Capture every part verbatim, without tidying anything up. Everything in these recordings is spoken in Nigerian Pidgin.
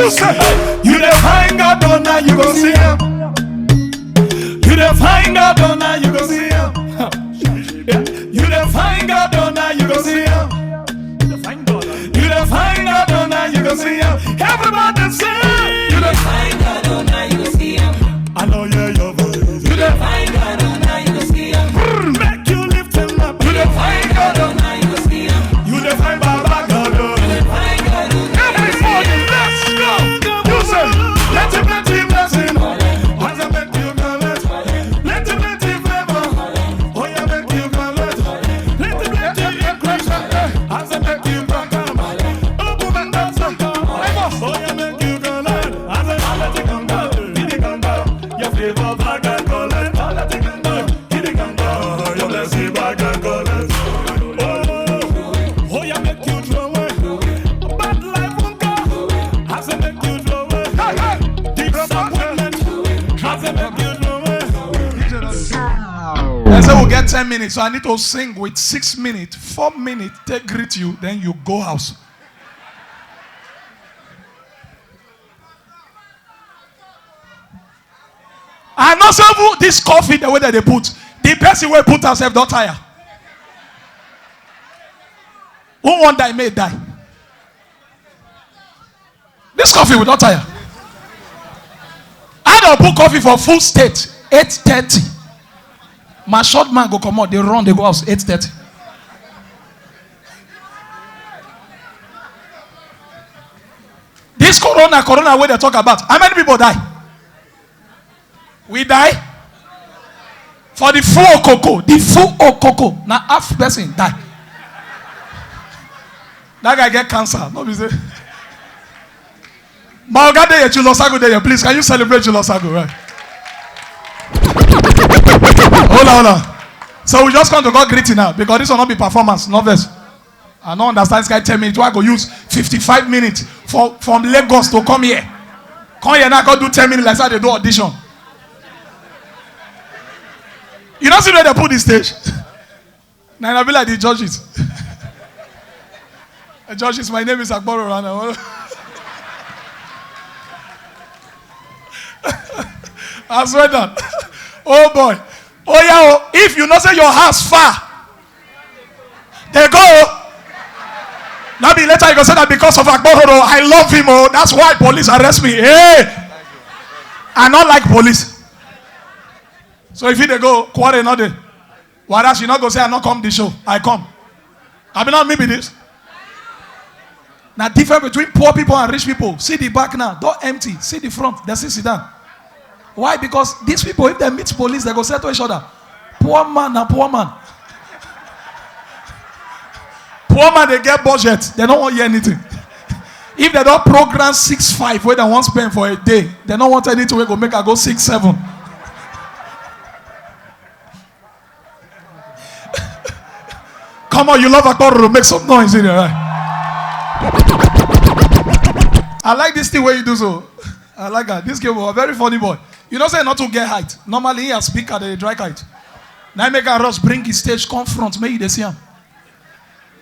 Say, you dey find God, oh, now you go see him. You dey find God, oh, now you go see him. You dey find God, oh, now you go see him. You dey find God, oh, now you go see him. Everybody say, you dey find God, oh, now you go see him. I know, yeah, your voice. You dey find God, oh, now you go see him. Make you lift him up. You dey find God, oh, now you go see him. You dey find Baba God, oh. You dey find God, oh, now you go see him. Everybody, let's go. You say, let him, let him bless him. As I make you collect, let him, let him favor. Oh, yeah, make you collect. Let him, let him increase. As I make you back up. Open my doors, oh, yeah, make you collect. As I let you come down, let you come down. Your favor back and collect. Let you come down. Kini kankan, your blessing back and collect. Oh, oh, yeah, make you throw away. Bad life won't go. As I make you throw away. Hey, hey. Disappointment. As I make you throw away. They say we get ten minutes, so I need to sing with six minutes, four minutes, take greet you, then you go house. I know say even this coffee, the way that they put, the person wey put herself don tire. Who wan die, may die. This coffee will not tire. I don put coffee for full state, eight thirty. My short man go comot, dey run, dey go house, eight thirty. This corona, corona wey they talk about, how many people die? We die for the full okoko, the full okoko. Na half person die. That guy get cancer. No be say. My oga dey here, Julius Agu dey here. Please, can you celebrate Julius Agu? Right. Hold on, hold on. So we just come to God greeting now because this will not be performance. No verse. I don't understand this guy ten minutes. Why I go use fifty-five minutes for, from Lagos to come here? Come here now, go do ten minutes like say they do audition. You don't see where they put the stage? Now I be like the judges. The judges, my name is Agboro Rana. I swear that. Oh boy. Oh yeah, oh, if you know say your house far, they go. Now be later you go say that because of Agboro, oh, I love him, oh, that's why police arrest me. Hey, I not like police. So if you dey go, quarrel not there. Whereas you not go say I not come the show, I come. I be not me be this. Now difference between poor people and rich people. See the back now, door empty. See the front, they still sit down. Why? Because these people, if they meet police, they go say to each other, "Poor man na poor man." Poor man, they get budget. They don't want hear anything. If they don't program six five where they want spend for a day, they don't want anything we go make I go six seven. Come on, you love Agboro, make some noise in here. Right? I like this thing where you do so. I like that. This girl was a very funny boy. You know say not to get height. Normally, he a speaker, they drag height. Now make a rush, bring his stage, come front, make you dey see him.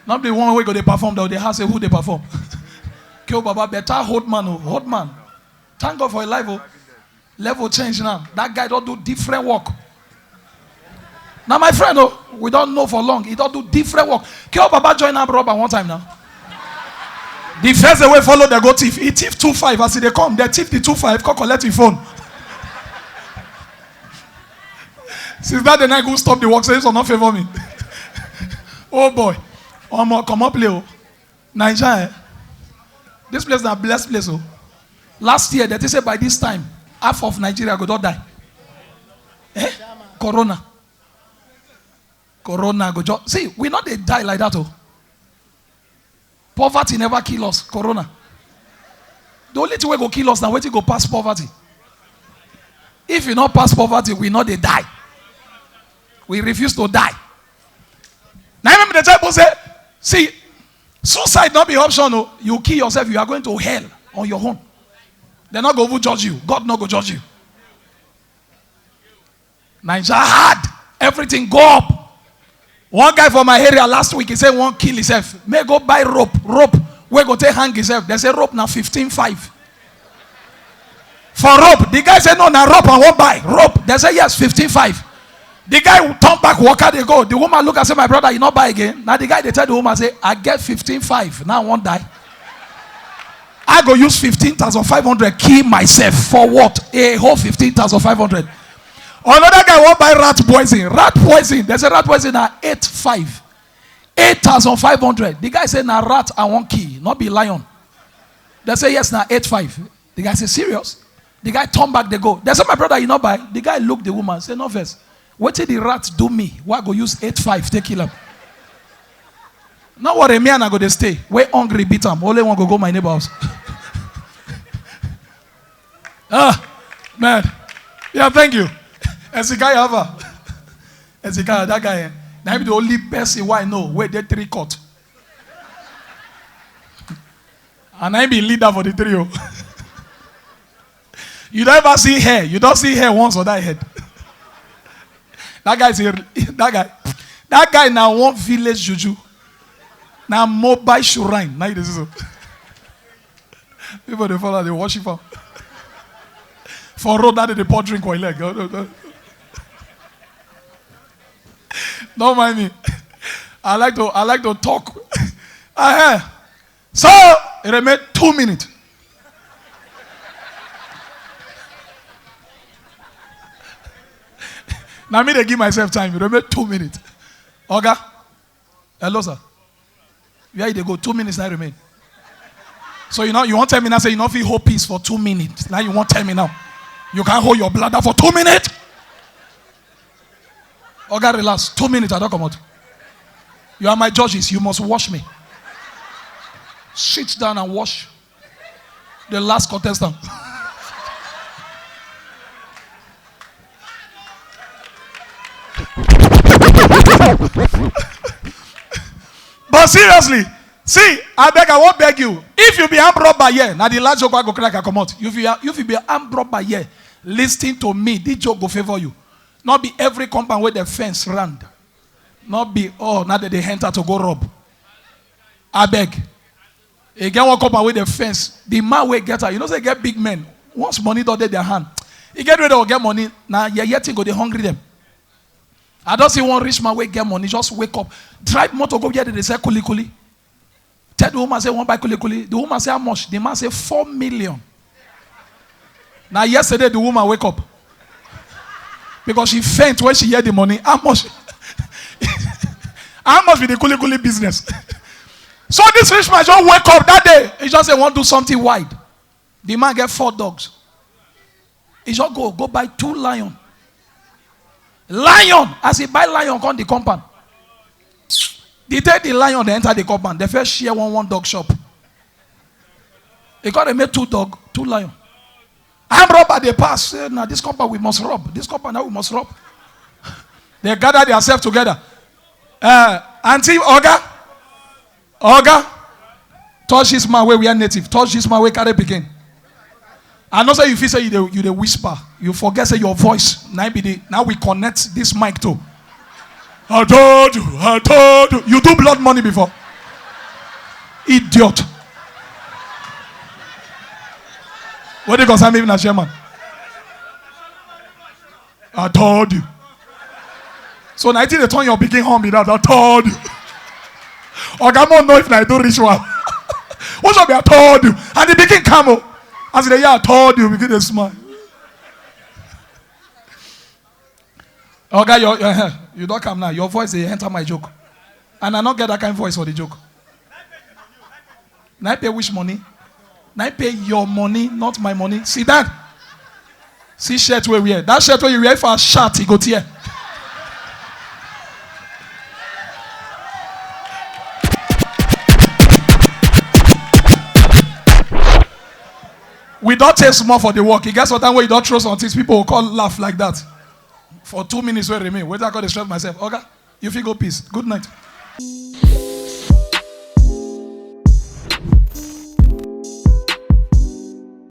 Not the one wey go dey perform, though, they have say who they perform. Kill Baba, better hold man, oh, hold man. Thank God for your life, oh. Level change now. That guy don't do different work. Now my friend, oh, we don't know for long. He don't do different work. Kill Baba join armed robber one time now. The first way follow the go thief. He thief two five as he dey come. They thief the two five, come collect his phone. Since that the night go stop the work, say this will not favor me. Oh boy. Omo, come up, Leo. Nigeria, eh? This place na blessed place, oh. Last year, they say by this time, half of Nigeria go don die. Eh? Corona. Corona go just, see, we not dey die like that, oh. Poverty never kill us. Corona. The only thing wey go kill us na wetin go pass poverty. If you not pass poverty, we not dey die. We refuse to die. Now remember the tell people say, see, suicide not be option. Oh, you kill yourself, you are going to hell on your own. They not go even judge you. God not go judge you. Nigeria hard. Everything go up. One guy from my area last week, he said one kill himself. May go buy rope, rope. We go take hang himself. They say rope now fifteen five. For rope, the guy say, "No, na rope I wan buy. Rope." They say, "Yes, fifteen five." The guy turn back, waka dey go. The woman look and say, "My brother, you no buy again?" Now the guy dey tell the woman say, "I get fifteen five. Now I wan die. I go use fifteen thousand five hundred kill myself for what? A whole fifteen thousand five hundred." Another guy wan buy rat poison. Rat poison. They say rat poison na eight five. Eight thousand five hundred. The guy say, "Na rat I wan kill, not be lion." They say, "Yes, na eight five." The guy say, "Serious?" The guy turn back, they go. They say, "My brother, you no buy?" The guy look the woman, say, "No vex. Wetin the rat do me? Why I go use eight five take kill am?" No worry, me and I go dey stay. Wey hungry beat am. Only one go go my neighbor house. Ah, man. Yeah, thank you. Ezekiah Ava. Ezekiah, that guy, eh? Now him be the only person why I know where they three cut. And I be leader for the trio. You don't ever see hair. You don't see hair once on that head. That guy is a, that guy. That guy now one village juju. Now mobile shrine. Now you dey see so. People dey follow, dey worship am. For road, that day they pour drink for him leg. Don't mind me. I like to, I like to talk. Uh-huh. So, it remain two minutes. Now me, they give myself time. It remain two minutes. Oga, hello, sir. Where you dey go? Two minutes now remain. So you know, you wan tell me now say you no fit hold piss for two minutes. Now you wan tell me now you can't hold your bladder for two minutes? Oga, relax. Two minutes, I don comot. You are my judges. You must wash me. Sit down and wash. The last contestant. But seriously, see, I beg, I wan beg you. If you be armed robber here, na the last joke I go crack, I comot. If you are, if you be armed robber here, listen to me. This joke go favour you. Not be every compound wey the fence round. Not be all now that they enter to go rob. I beg. E get one compound wey the fence. The man wey get her, you know say e get big men. Once money don dey their hand, e get wey dem go get money. Na yeye thing go dey hungry them. I don see one rich man wey get money just wake up, drive motor go where they dey sell kuli kuli. Tell the woman say, "I wan buy kuli kuli." The woman say, "How much?" The man say, "Four million." Now yesterday the woman wake up because she faint when she hear the money. How much? How much be the kuli kuli business? So this rich man just wake up that day. He just say, "I wan do something wide." The man get four dogs. He just go, go buy two lion. Lion, as he buy lion, come the compound. The day the lion dey enter the compound, they first share one, one dog shop. He come dey make two dog, two lion. Armed robber dey pass. Say, "Now this compound we must rob. This compound now we must rob." They gather themselves together. Uh, Auntie, Oga, Oga, touch this man wey wear native. Touch this man wey carry pikin. I know say you feel say you dey, you dey whisper. You forget say your voice. Now be the, now we connect this mic to. "I told you, I told you." You do blood money before? Idiot. What do you concern me if na chairman? "I told you." So now I think they turn your pikin home be that. "I told you." Oga mo know if na do ritual. What's up? "I told you." And the pikin come o. As they, "Yeah, I told you," begin to smile. Oga, your, your, you don't come now. Your voice they enter my joke, and I not get that kind of voice for the joke. Na I pay which money? Na I pay your money, not my money. See that? See shirt wey wear. That shirt wey you wear for a shirt, e go tear. We don't take small for the work. E get some time wey you don't throw some things, people will call laugh like that. For two minutes wey remain, wait, I go distract myself. Oga, you fit go peace. Good night.